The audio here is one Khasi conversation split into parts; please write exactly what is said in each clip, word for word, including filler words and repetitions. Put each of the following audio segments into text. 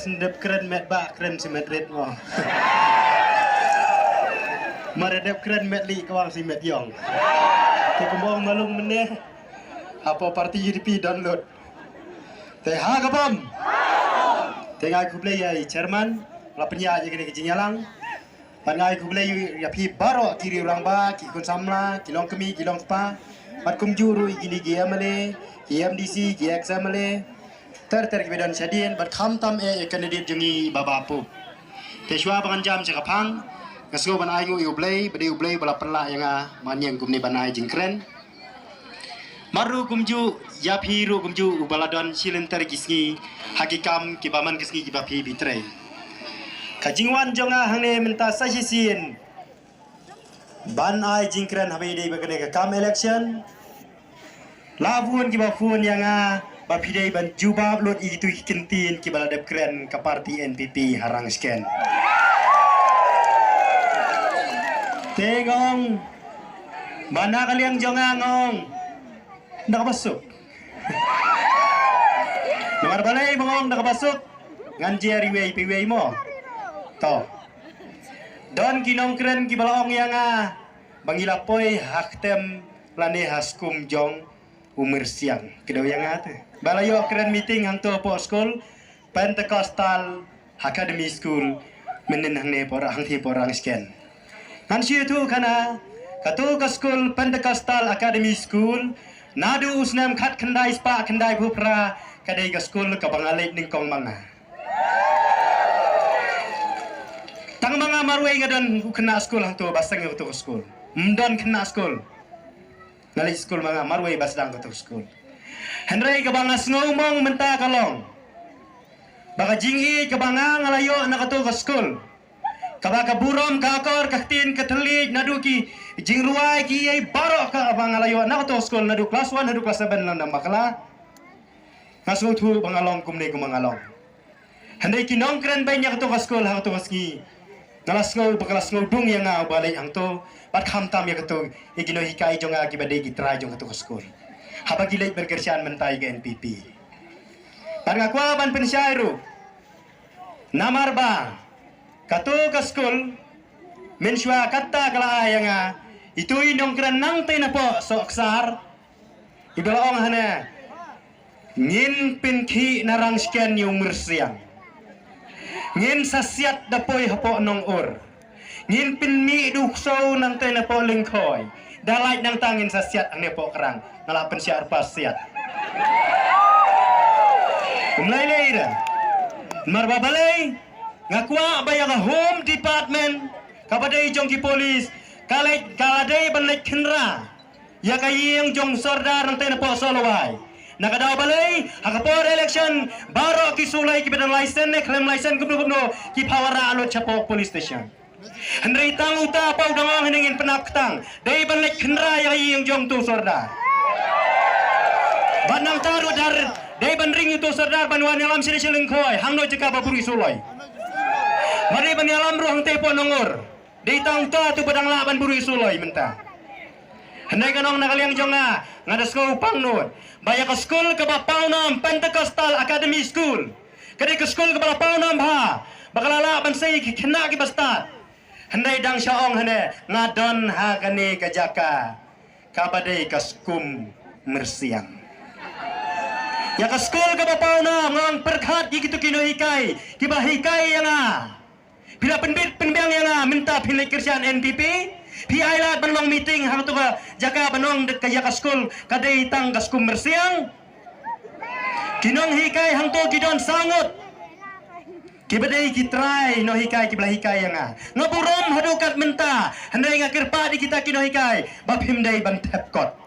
Dep kren met ba kren si met rit mo. Mare dep kren met li kwang si met yong. Te kumong malung mene. Hapo parti U D P download. Te ha ka bom. Te ngai khublei ya i chairman. La pynïaid ya kene ka jingïalang. Ban ngai khublei ya phi baroh ki riew rangbah, ki khun samla, ki long kmie, ki long kpa. Bad kumjuh ruh i kine ki M L A, ki M D C, ki ex M L A. Ter ter ki ba don shadien, bad khamtam eh, eh candidate jong ngi ba ba pu. Te shuwa ba ngan jam sha ka phang, nga sngew ban ai nguh ïa U Blei, ba dei U Blei ba la pynlah ïa nga, man ïeng kumne ban ai jingkren. Mar ruh kumjuh, ïa phi ruh kumjuh, u ba la don shilynter ki sngi, ha ki kam, ki ba man ki sngi, ki ba phi bi trei. Ka jingwan jong nga hangne mynta sa shisien. Ban ai jingkren haba ïadei bad kane ka kam election. La bun ki ba phone ïa nga, ba phi dei ban jubab lut ïa kitu ki kyntien ki ba la dep kren ka parti N P P ha Rangshken. Te nga ong, ba na ka liang jong nga nga ong, da kaba suk. Namar balei ba nga ong da kaba suk? Ngan jer iwei pa iwei mo. To. Don ki nongkren ki ba la ong ïa nga, ba ngi la poi ha ktem lane ha skum jong u Myrsiang. Ki da ong ïa nga te. Ba la ïoh kren meeting hangto hapoh skul Pentecostal Academy School, mynnin hangne por, hangtei por Rangshken. Ngan shu ïathuh khana, kato ka skul Pentecostal Academy School, naduh u snem khatkhyndai spah khyndai phew phra, ka dei ka skul kaba nga leit nyngkong ma nga. Tang ma nga marwei nga don u khynnah skul hangto ba sdang ïa kato ka skul. Ym don khynnah skul. Nga leit skul ma nga marwei ba sdang kato ka skul. Hynrei kaba nga sngew mong mynta ka long, ba ka jingïeit kaba nga nga la ïoh na kato ka skul, kaba ka burom, ka akor, ka ktien, ka thylliej, naduh ki jingrwai, kiei baroh kaba nga la ïoh na kato ka skul, naduh klas one haduh klas seven lane bakla. Nga sngewthuh ba nga long kumne kumba nga long. Hynrei ki nongkren beiñ ïa kato ka skul ha kato ka sngi, nga la sngew ba ka la sngewdung ïa nga uba leit hangto, bad khamtam ïa kato, ïa ki nonghikai jong nga kiba dei ki trai jong kato ka skul, haba ki leit ban kyrshan mynta ïa ka N P P. Bad nga kwah ban pynshai ruh, namar ba kato ka skul, mynshuwa kata ka la ai ïa nga, itu i nongkren nangtei napoh Sohkasar, i ba la ong hangne, ngin pynkhih na Rangshken ïa u Myrsiang. Ngin sa siat da poi hapoh Nongur. Ngin pynmih da u ksew nangtei napoh Lyngkhoi. Da lait nangta ngin sa siat hangne hapoh Krang. Nga la pynshah ruh ba siat. Ym lei lei da. Namar ba balei, nga kwah ba ïa ka Home Department, kaba dei jong ki police, ka leit, ka la dei ban leit khynra ïa ka ïing jong u Sordar nangtei napoh Sohluwai. Na ka daw balei, ha ka por election, baroh ki suloi kiba don license ne khlem license kumno kumno, ki pawara lut shapoh police station. Hynrei tang uta pa u dang ong hangne ngin pynap ktang, dei ban leit khynra ïa ka ïing jong uto u Sordar. Bad nangta ruh dar, dei ban ring uto u Sordar ban wan ïalam sha Lyngkhoi, hangno jaka ba bru ïa suloi. Bad dei ban ïalam ruh hangtei hapoh Nongur. Dei tang uta uto ba dang lah ban bru ïa suloi mynta. Hynrei ngan ong na ka liang jong nga, nga da sngew pang nud ba ïa ka skul kaba pawnam Pentecostal Academy School, ka dei ka skul kaba la pawnam bha, ba ka la lah ban sei ki khynnah kiba stad. Hynrei dang shu ong hangne, nga don ha kane ka jaka kaba dei ka skum Myrsiang. Ïa ka skul kaba pawnam, nga ong pyrkhat ïa kito ki nonghikai kiba hikai ïa nga. Phi la pynbit pynbiang ïa nga mynta phin leit kyrshan N P P. Phi ai lad ban long meeting ha kato ka jaka ban ong da ka ïa ka skul ka dei tang ka skum Myrsiang. Ki nonghikai hangto ki don saw ngut. Kiba dei ki trai nonghikai kiba la hikai ïa nga. Nga burom haduh kat mynta. Hynrei nga kyrpad ïa kita ki nonghikai ba phim dei ban thep kot.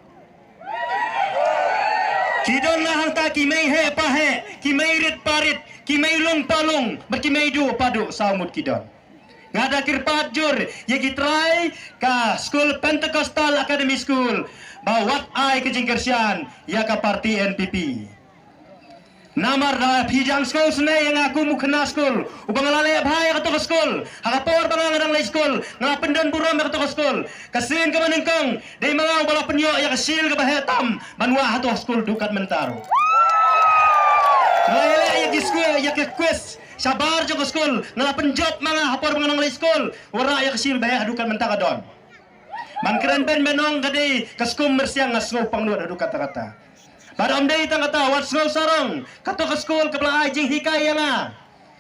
Ki don na hangta ki mei heh pa heh, ki mei rit pa rit, ki mei lung pa lung, bad ki mei duh pa duh, saw ngut ki don. Nga da kyrpad jur ïa ki trai ka skul Pentecostal Academy School ba wat ai ka jingkyrshan ïa ka parti N P P. Namar da phi dang sngewsynei ïa nga kum u khynnah skul uba nga la leh bha ïa kato ka skul. Ha ka por ba nga dang leit skul nga la pyndon burom ïa kato ka skul. Ka sien kaba nyngkong dei ma nga uba la pynïoh ïa ka shield kaba heh tam ban wah hato ha skul duh kat mynta ruh. Nga la leh ïa ki skul ïa ka quiz Shabar jong ka skul nga la pynjop ma nga ha por ba nga nang leit skul. Wanrah ïa ka shield ba heh haduh kat mynta ka don. Ban kren ban ong ka dei ka skum myrsiang, nga sngew pangnud haduh katta katta. Bad ym dei tang kata, wat sngew sarong, kato ka skul kaba la ai jinghikai ïa nga.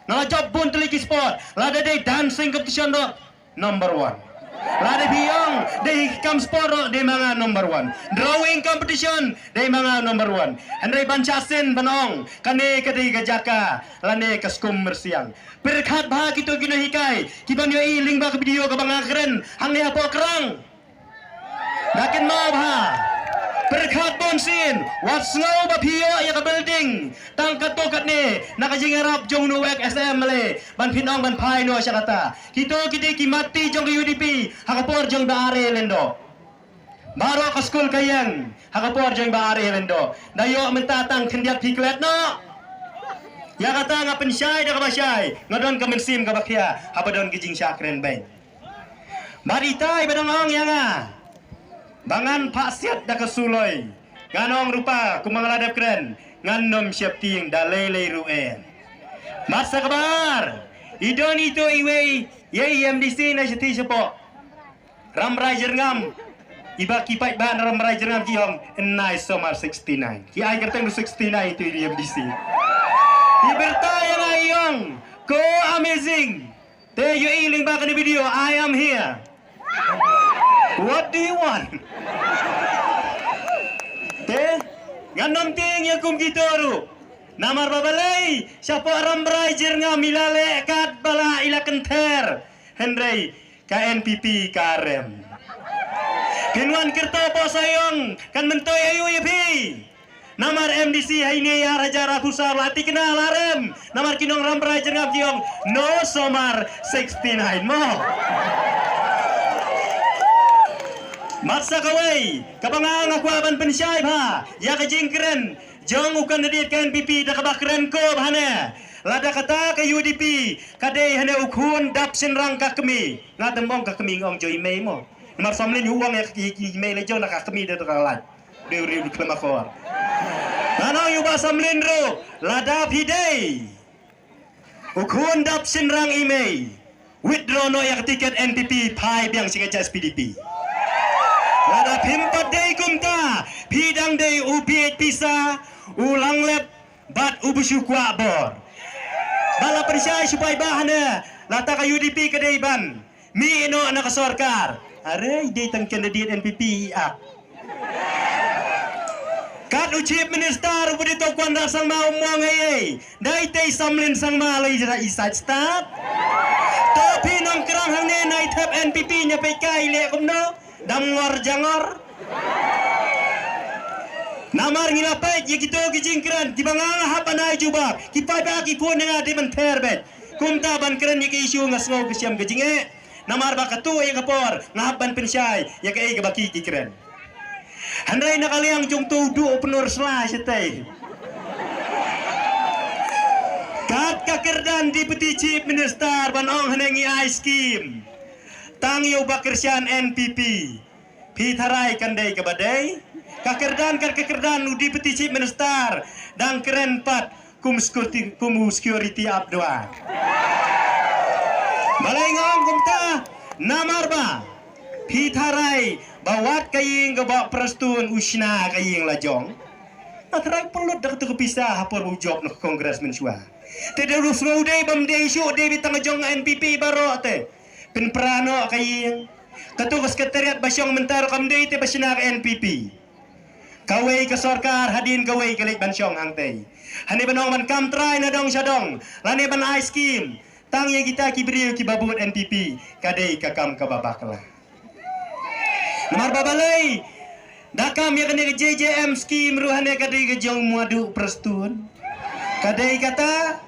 Nga la jop bun tylli ki sport, lada dei dancing competition ruh, number one. Lada phi ong dei kam sport ruh, dei ma nga number one. Drawing competition, dei ma nga number one. Hynrei ban shah sien ban ong kane ka dei ka jaka lane ka skum myrsiang. Pyrkhat bha kito ki nonghikai kiban ïohi lyngba ka video kaba nga kren hangne hapoh krang. Da kynmaw bha. Pyrkhat bunsien, wat sngew ba phi ïoh ïa ka building tang katto katne na ka jingïarap jong u S M L A ban pynong ban phai noh sha kata. Kito ki dei ki matti jong ka U D P ha ka por jong Bah Are Lyngdoh. Baroh ka skul ka ïeng ha ka por jong Bah Are Lyngdoh. Da ïoh mynta tang khyndiat phi klet noh. Ïa kata nga pynshai da kaba shai, nga don ka mynsiem kaba khia haba don ki jingshah kren beiñ. Bad itai ba dang ong ïa nga ba ngan phah siat da ka suloi, ngan ong ruh ba kumba nga la dep kren, ngan nym sheptieng da lei lei ruh eh. Bad sa kaba ar, i don ito iwei ïa i M D C na shathie shapoh. Rambrai Jyrngam. Iba ki paidbah Rambrai Jyrngam ki ong, "Nai Somar sixty-nine." Ki ai kyrteng sixty-nine ito i M D C. I byrta ïa nga i ong, "Ko amazing. Te ïohi lyngba kane video, I am here. What do you want?" Te ngan nym tieng ïa kum kito ruh. Namar ba balei shapoh Rambrai Jyrngam i la leh katba lah, i la kynther. Hynrei ka N P P ka rem. Phin wan kyrta poh Sohiong kan myntoi aïu ïa phi? Namar M D C ha ine i ar hajar arphew saw la thikna la rem. Namar ki nong Rambrai Jyrngam ki ong, "No Somar sixty-nine mo." Mat sa kawei kaba nga nga kwah ban pynshai bha ïa ka jingkren jong u candidate ka N P P da kaba kren ko bha ne. Lada kata ka U D P ka dei hane u khun dap shynrang ka kmie. Nga dang ong ka kmie, nga ong jong i mei mo. Namar Samlin u ong ïa ka i mei la jong, na ka kmie da ka lait. Dei u riu khlem akor. Nga ong ïa u Bah Samlin ruh, lada phi dei u khun dap shynrang i mei, withdraw noh ïa ka tiket N P P, phai biang sha ka H S P D P. Lada phim pat dei kumta, phi dang dei u bieit pisa, u langlep, bad u ba shu kwah bor. Ba la pynshai shu paidbah hane, lada ka U D P ka dei ban mih noh na ka sorkar. Are, i dei tang candidate N P P i ak. Kat u Chief Minister u ba dei to Conrad Sangma um ong ei ei. Dei te i Samlin Sangma la i side start. To phi nongkrong hangne na i thep N P P, ñia peit ka i leh kumno. Dam ngor jangor. Namar ngi la peit ïa kito ki jingkren kiba nga nga hap ban ai jubab. Ki paidbah ki phone ïa nga, dei ban ther beit. Kumta ban kren ïa ki issue nga sngew ka shem ka jingeh. Namar ba katto ïa ka por nga hap ban pynshai ïa kaei kaba ki ki kren. Hynrei na ka liang jong to u duh u pynur sla shatei. Kat ka kyrdan Deputy Chief Minister ban ong hane ngi ai skim. Tang ïa u Bah Kyrshan N P P. Phi tharai kan dei kaba dei? Ka kyrdan, kat ka kyrdan u Deputy Chief Minister dang kren pat kum security, kum u security up dua. Balei nga ong kumta? Namar ba phi tharai ba wat ka ïing ka Bah Prestone u shna ka ïing la jong. Nga tharai pynlut da kato ka pisa ha por ba u jop na ka Congress mynshuwa. Te da u sngew dei bym dei shuh, dei beit tang jong N P P baroh te. Pynpra noh ka ïing. Kato ka secretariat ba shong mynta ruh kam dei te ba shna ka N P P. Kawei ka sorkar hadien kawei ka leit ban shong hangtei. Hane ban ong ban kam trai na dong sha dong, lane ban ai skim. Tang ïa kita ki briew kiba bud N P P, ka dei ka kam kaba bakla. Namar ba balei, da kam ïa kane ka J J M skim ruh hane ka dei ka jong Madu Prestone. Ka dei kata,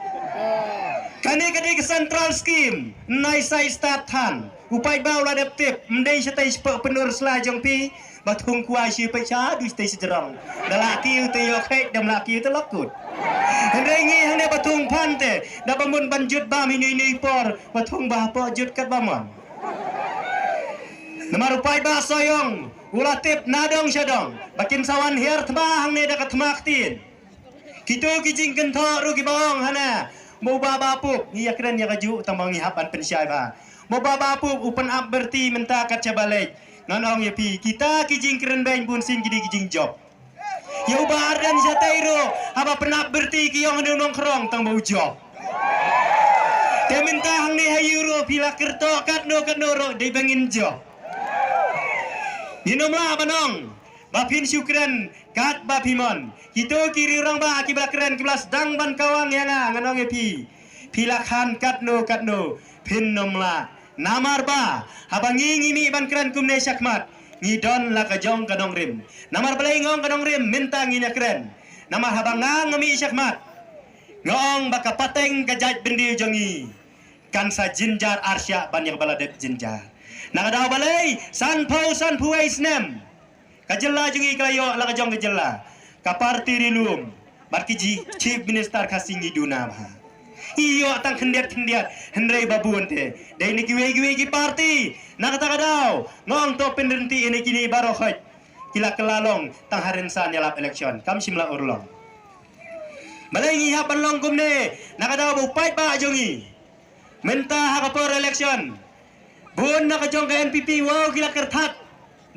kane ka dei ka central skim, nai sai start than. U paidbah u la dep tip, ym dei shatei shapoh pynur sla jong phi, ba thung kwai shi peit sha, du shatei shajrong. Da lah kiew te ïoh kheit, da ym lah kiew te lok kut. Hynrei ngi hangne ba thung phan te, da ba mon ban jut bam ine ine i por, ba thung ba hapoh jut kat ba mon. Namar u paidbah Sohiong u la tip na dong sha dong, ba kin sa wan hiar thma hangne da ka thma ktien. Kito ki jingkynthoh ruh kiba ong hana, Mo ba ba pup ngi ïa kren ïa ka ju tang ba ngi hap ban pynshai ba. Mo ba ba pup u pynap berti mynta kat cha ba leit. Ngan ong ïa phi kita ki jingkren beiñ bun sien ki dei ki jingjop. Ïa u ba ardan shatei ruh haba pynap berti ki ong ne u nongkhrong tang ba u jop. Te mynta hangne ha ïu ruh phi la kyrto katno katno ruh dei ba ngin jop. Ngin ym lah ban ong ba phin shu kren kat ba phi mon. Kito ki riewrangbah ki ba la kren ki ba la sdang ban kawang ïa nga ngan ong ïa phi. Phi la khan katno katno phin ym lah. Namar ba haba ngi ngi mih ban kren kumne shakhmat ngi don la ka jong ka nongrim. Namar balei nga ong ka nongrim mynta ngin ïa kren. Namar haba nga nga mih shakhmat nga ong ba ka pateng ka jaitbynriew jong ngi kan sa jynjar arshah ban ïa ka ba la dep jynjar. Na ka daw balei sanphew sanphew wei snem ka jylla jong ngi ka la ïoh la ka jong ka jylla ka party ri lum bad ki ji chief minister Khasi ngi duna bha. Ngi ïoh tang khyndiat khyndiat hynrei ba bun te dei ne kiwei kiwei ki party. Na kata ka daw nga ong to pynrynti ïa ne kine baroh hoi ki la kylla long tang ha rynsan ïalap election kam shym la urlong. Balei ngi hap ban long kumne? Na ka daw ba u paidbah jong ngi mynta ha ka por election bun na ka jong ka N P P wow ki la kyrthat.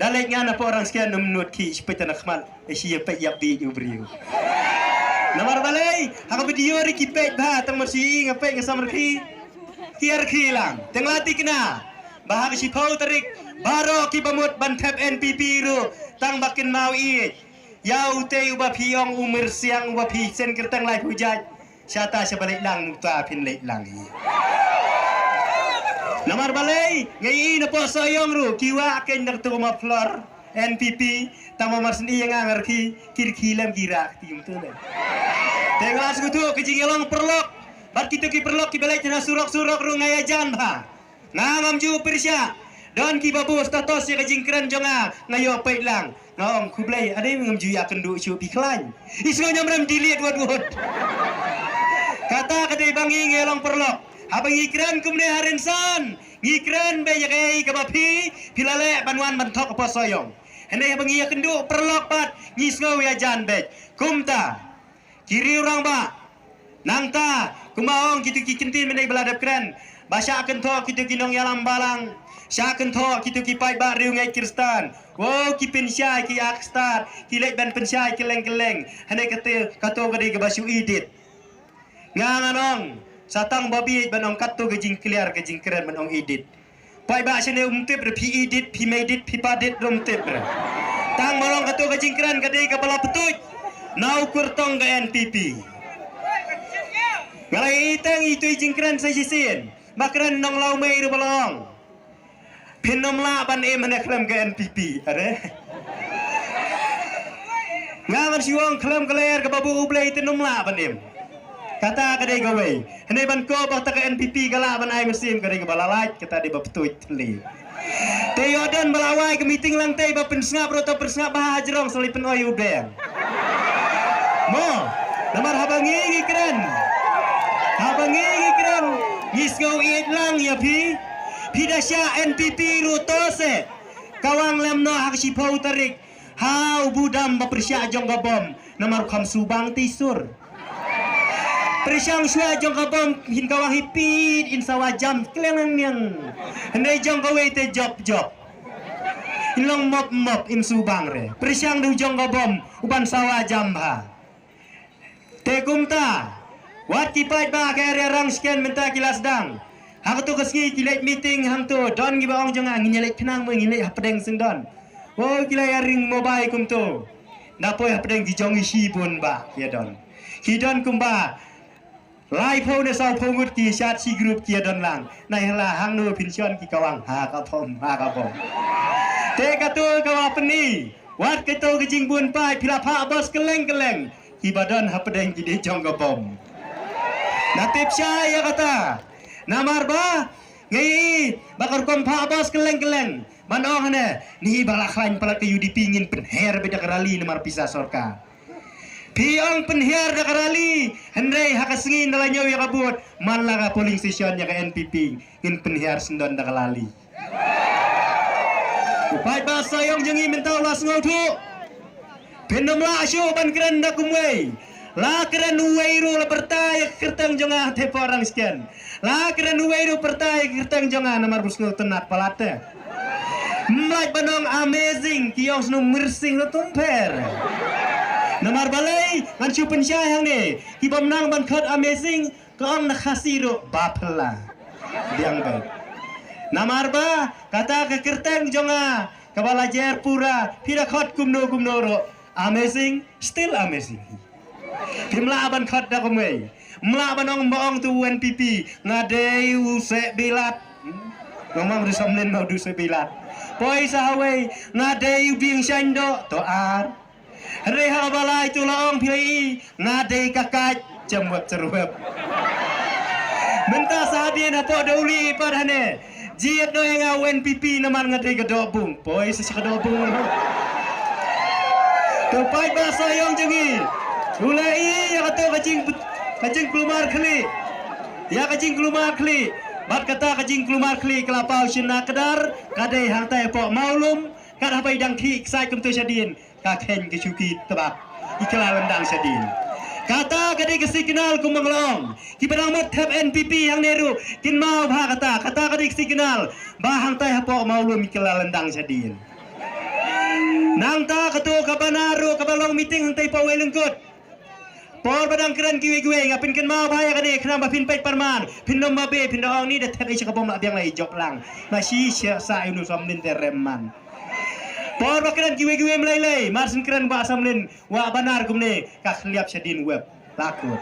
Da leit nga na por rang sken ym nud ki shi peit na khmat e shi peit ïap bi ju briew. Namar balei ha ka video ri ki peit bha tang mar shi nga peit nga samar ki. Ki ar ki lang teng la tikna ba ha ka shiphew tarik baroh ki ba mut ban thep N P P ruh tang ba kin mau i. Ïa utei uba phi ong u myrsiang uba phi seng kyrteng lai phew jait. Shata sha ba leit lang uta phin leit lang hi. Namar balei nga i na poh Sohiong ruh ki wah kein da katu ma phlor N P P tang ma mar syn i ïa nga ngar ki kir ki lem ki rak ti um tu le. Te nga la sngewthuh ka jingïalong pyrlok bad kito ki pyrlok ki ba leit na surok surok ruh nga ïa jan bha. Nga ngam ju pyrshah. Don ki ba buh status ïa ka jingkren jong nga nga ïoh peit lang. Nga ong khublei ade ngam ju ïa kynduh shuh phi khlaiñ. I sngew ñiam rem delete wad wad. Kata ka dei ba ngi ngi long pyrlok. Haba ngi kren kumne ha rynsan ngi kren beit ïa kaei kaba phi phi la leh ban wan ban thok ha poh Sohiong. Hynrei haba ngi ïa kynduh pyrlok pat ngi sngew ïa jan beit. Kumta ki riewrangbah. Nangta kumba ong kito ki kyntien mynne ba la dep kren ba shah kynthoh kito ki nongïalam balang, shah kynthoh kito ki paidbah riewngeit Khristan. Wow ki pynshai ki akstar ki leit ban pynshai kylleng kylleng. Hynrei kato kato ka dei kaba shu edit. Nga ngan ong sa tang ba bieit ban ong kato ka jingkliar ka jingkren ban ong edit. Paidbah shane um tip re phi edit phi medit phi padit re um tip re. Tang ba long kato ka jingkren ka dei kaba la pyntuid na u kyrtong ka N P P. Nga la ïa iteng itu i jingkren sa shisien ba kren nong Lawmei ruh ba long. Phin ym lah ban im hane khlem ka N P P are. Nga ngan shu ong khlem ka lyer kaba buh U Blei te ym lah ban im. Kata ka dei kawei. Hynrei ban ko ba kata ka N P P ka lah ban ai mynsiem ka dei kaba la lait kata dei ba pyntuid thli. Te ïoh don ba la wai ka meeting lang te ba pynsngap ruh ta pynsngap ba ha jrong sa lei pynoi u deng. Mo, namar haba ngi ngi kren. Haba ngi ngi kren. Ngi sngew ïeit lang ïa phi. Phi da shah N P P ruh to se. Kawang lem noh ha ka shiphew tarik. Ha u budam ba pyrshah jong ka bom. Namar kham subang te i sur. Pyrshang shuwa jong ka bom hin kawang hi pit in sawa jam kleng niang. Hynrei jong kawei te jop jop. In long mop mop in subang re. Pyrshang du jong ka bom u ban sawa jam bha. Te kumta wat ki paidbah ka area Rangshken mynta ki la sdang. Ha kato ka sngi ki leit meeting hangto don ki ba ong jong nga ngin ïa leit khnang mo ngin leit hapdeng syndon. Wow ki la ïa ring mobile kumto. Na poi hapdeng ki jong i shi bun ba ki ïa don. Ki don kumba laiphew ne sawphew ngut ki shat shi group ki ïa don lang. Na ïa la hangno pynshon ki kawang ha ka bom ha ka bom. Te kato ka wa pyni wat kato ka jingbun paid phi la phah bos kylleng kylleng. Ki ba don hapdeng ki dei jong ka bom. Na tip shai ïa kata. Namar ba ngi ba ka rukom phah bos kylleng kylleng. Ban ong hane ni ba la khlaiñ palat ka U D P ngin pynher beit da ka rally namar pisa sorkar. Phi ong pynher da ka rally hynrei ha ka sngi na la ñiew ïa ka vote man la ka polling station ïa ka N P P ngin pynher syndon da ka rally. U paidbah Sohiong jong ngi mynta u la sngewthuh. Phin ym lah shuh ban kren da kumwei. La kren uwei ruh la pyrta ïa ka kyrteng jong nga te por rang sken. La kren uwei ruh pyrta ïa ka kyrteng jong nga namar bus ngew tynat palat te. Mlai banong amazing ki ong snu mirsing ruh tum pher. Namar balei ngan shu pynshai hangne ki bym nang ban khot amazing ka ong na Khasi ruh bapla. Biang bad. Namar ba kata ka kyrteng jong nga kaba la jer pura phi da khot kumno kumno ruh. Amazing, still amazing. Phim lah ban khot da kumwei. Mlah ban ong ba ong tu N P P nga dei u seh bilat. Ngam ong du samlin ma u du seh bilat. Poi sa hawei nga dei u bieng shaiñ doh to ar. Hynrei ha ba lai tu la ong phi lai i nga dei ka kait jam wep cherwep. Mynta sa hadien hapoh da uli pat hane. Jied noh ïa nga u N P P namar nga dei ka doh bung. Poi sa ka doh bung. To paid ba sa ïong jong i. U la i ïa ka to ka jing ka jingkulmar khlieh. Ïa ka jingkulmar khlieh. Bad kata ka jingkulmar khlieh ka la paw shin na kdar ka dei hangtai hapoh Mawlum kat habai dang khih ksai kumto shadien. Ka kheiñ ka shuki tbak. I kylla lyndang shadien. Kata ka dei ka signal kum ba nga la ong. Ki ba dang mut thep N P P hangne ruh kin mau bha kata. Kata ka dei ka signal ba hangtai hapoh Mawlum i kylla lyndang shadien. Nangta kato ka banar ruh kaba long meeting hangtai hapoh Wei Lyngkut. Por ba dang kren kiwei kiwei nga pynkynmaw bha ïa kane khnang ba phin peit pyrman phin nym ba be phin da ong ni da thep i sha ka bom la biang la i jop lang. Na shi sha sa i nu samlin te rem man. Por ba kren kiwei kiwei mlei lei mar syn kren ba samlin. Wah banar kumne ka khliap shadien web. Lakut.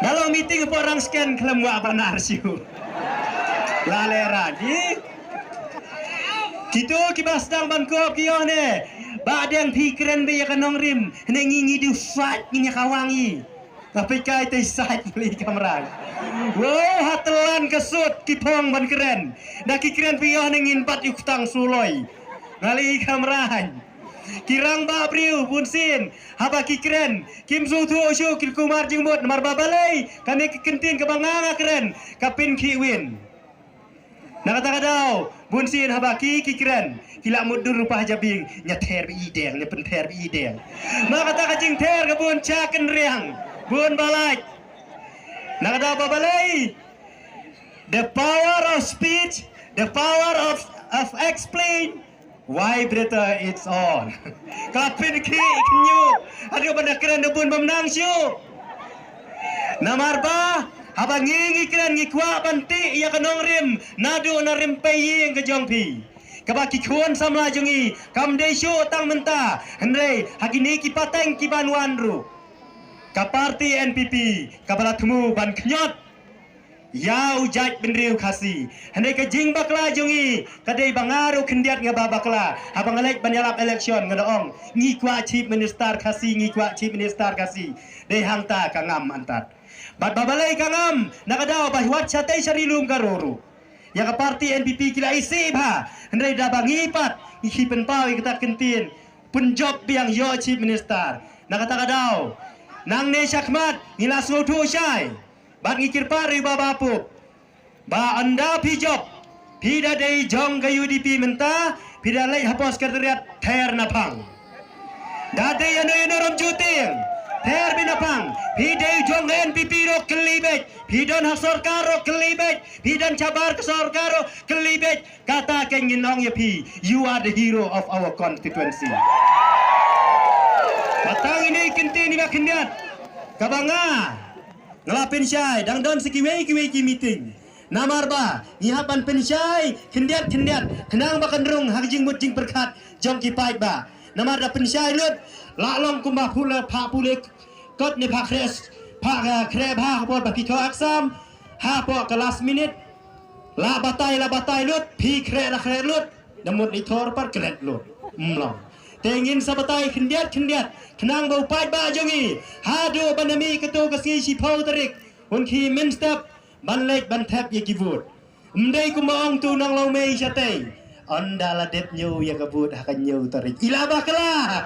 Dalam meeting hapoh rang sken khlem wah banar shu. Lale ragi. Kito kiba sdang ban kop ki ong ne. Ba deng phi kren ba ïa ka nongrim. Hne ngi ngi du sait ngi ïa ka wang i. Tapi kai te sait li kamran. Wow, hatelan ka sut ki phong ban kren. Da ki kren phi ong ne ngin bat ïa u ktang suloi. Ngali kamran. Ki rang ba briew bun sien haba ki kren kim sngewthuh shuh ki kumar jingmut namar ba balei kane ki kyntien kaba nga nga kren ka pynkhih win. Na kata ka daw bun sien haba ki ki kren ki la mut dur rupa ha jabieng nya ther ba i deng nya pynther ba i deng. Na kata ka jingther ka bun cha kynriang bun balai. Na ka daw ba balei the power of speech, the power of of explain. Vibrator it's on. Ka pynkhih kynñiuh. Haduh ba na kren da bun bym nang shuh. Namar ba haba ngi ngi kren ngi kwah ban tih ïa ka nongrim naduh na rympei ïing ka jong phi. Kaba ki khun samla jong ngi kam dei shuh tang mynta. Hynrei ha kine ki pateng ki ban wan ruh. Ka parti N P P kaba la thmu ban khñiot. Ïa u jaitbynriew Khasi. Hynrei ka jingbakla jong ngi ka dei ba nga ruh khyndiat nga ba bakla. Haba nga leit ban ïalap election nga da ong ngi kwah chief minister Khasi ngi kwah chief minister Khasi. Dei hangta ka ngam antat. Bad ba balei ka ngam na ka daw ba wat shatei sha ri lum ka ruru. Ïa ka parti N P P ki la isih bha. Hynrei da ba ngi pat ngi ki pynpaw ïa kata kyntien. Pynjop biang ïoh chief minister. Na kata ka daw. Nangne shakhmat ngi la sngewthuh shai. Bad ngi kyrpad ri ba ba pup. Ba ynda phi jop phi da dei jong ka U D P mynta phi da leit hapoh sekretariat ther na phang. Da dei ïano ïano ram juting ther beit na phang phi dei jong ka N P P ruh kylli beit phi don ha sorkar ruh kylli beit phi don shabar ka sorkar ruh kylli beit. Kata ka ngin ong ïa phi, you are the hero of our constituency. Kata ngin ïa kyntien ïa ka khyndiat. Kaba nga nga la pynshai dang don sa kiwei kiwei ki meeting. Namar ba ngi hap ban pynshai khyndiat khyndiat khnang ba kan rung ha ka jingmut jingpyrkhat jong ki paidbah. Namar da pynshai lut la long kumba pule pha pule kot ne pha khres pha khre bha ha por ba ki tho aksam ha por ka last minute. La batai la batai lut phi khreh la khreh lut. Da mut ni thor par klet lut. Mlong. Te ngin sa batai khyndiat khyndiat khnang ba u paidbah jong ngi haduh ban da mih kato ka sngi shiphew tarik un khie mynstep ban leit ban thep ïa ki vote. Ym dei kumba ong tu nang law mei shatei. Ynda la dep ñiew ïa ka vote ha ka ñiew tarik i la bakla.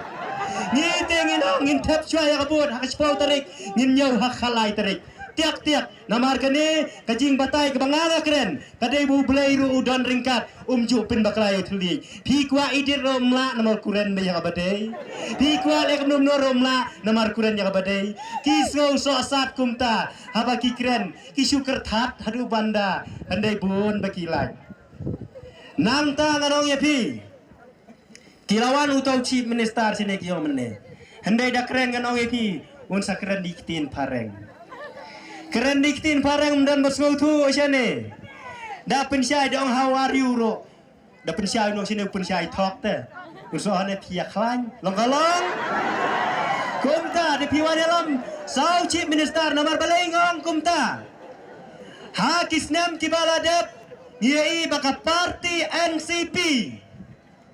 Ngi te ngin ong ngin thep shuwa ïa ka vote ha ka shiphew tarik ngin ñiew ha ka lai tarik. Tiak tiak. Namar kane ka jingbatai kaba nga nga kren, ka dei ba U Blei ruh u don ryngkat, um ju pynbakla ïa u thylliej. Phi kwah edit ruh ym lah namar u kren bha ïa kaba dei. Phi kwah leh kumno kumno ruh ym lah namar u kren ïa kaba dei. Ki sngew sohsat kumta haba ki kren, ki shu kyrthat haduh ban da, hynrei bun ba ki lait. Nangta ngan ong ïa phi, ki la wan uto u Chief Minister shane ki ong mynne, hynrei da kren ngan ong ïa phi, un sa kren da ki ktien phareng. Kren da ki ktien phareng ym don ba sngewthuh shane. Da pynshai da ong how are you ruh, da pynshai u nong shane u pynshai thok te. Un sa ong ne phi ïa khlaiñ. Long ka long. Kumta da phi wan ïalam sa u Chief Minister, namar balei nga ong kumta? Ha ki snem kiba la dep, ngi ïohi ba ka party N C P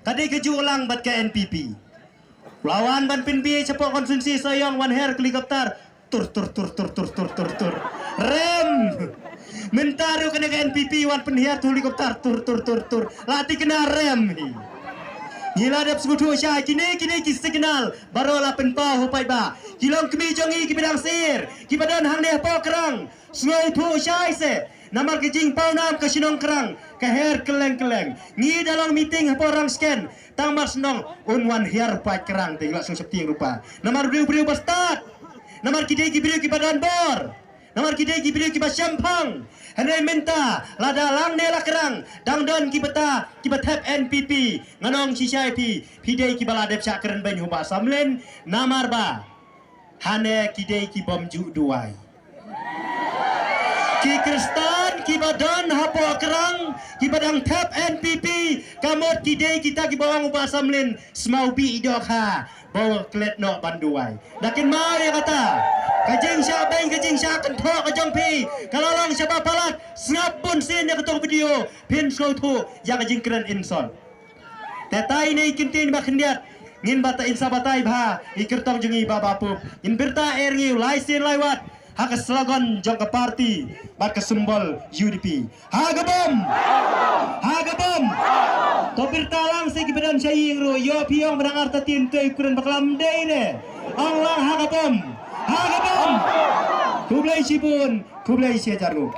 ka dei kajuh lang bad ka N P P. La wan ban pynbiej shapoh constituency Sohiong, wan her helicopter, tur tur tur tur tur tur tur tur, rem. Mynta ruh kane ka N P P wan pynhiar tu helicopter, tur tur tur tur, la thikna rem hi. Ngi la dep sngewthuh shai, kine kine ki signal baroh la pynpaw ha paidbah. Ki longkmie jong ngi kiba dang sir, kiba don hangne hapoh Krang, sngewthuh shai se. Namar ka jingpaw nam ka shnong Krang ka her kylleng kylleng. Ngi da long meeting hapoh Rangsken, tang mar shnong un wan hiar paid Krang te ngi la sngewsih tieng rupa. Namar briew briew ba stad. Namar ki dei ki briew kiba don bor. Namar ki dei ki briew kiba shemphang. Hynrei mynta lada lang ne la Krang dang don kiba ta, kiba thep N P P, ngan ong shisha ïa phi, phi dei kiba la dep shah kren beiñ ha u Bah Samlin. Namar ba hane ki dei ki bym ju duwai. Ki Khristan kiba don hapoh Krang kiba dang thep N P P, ka mut ki dei kita kiba ong u Bah Samlin, smaw bih dohkha ba u klet noh ban duwai. Da kynmaw ïa kata. Ka jingshah beiñ, ka jingshah kynthoh ka jong phi ka la long shaba palat. Sngap bun sien ïa kato ka video, phin sngewthuh ïa ka jingkren insult. Te tai ne i kyntien ba khyndiat, ngin bata in sa batai bha i kyrtong jong ngi ba ba pup. Ngin birta er ngi u lai sien lai wat ha ka slogan jong ka party bad ka symbol U D P. Ha ka bom! Ha ka bom! To birta lang se ki ba don sha ïing ruh, ïoh phi ong ba dang artatien, to i kren bakla ym dei ne. Ong lang ha ka bom! Ha ka bom! Khublei shibun, khublei shihajar nguh.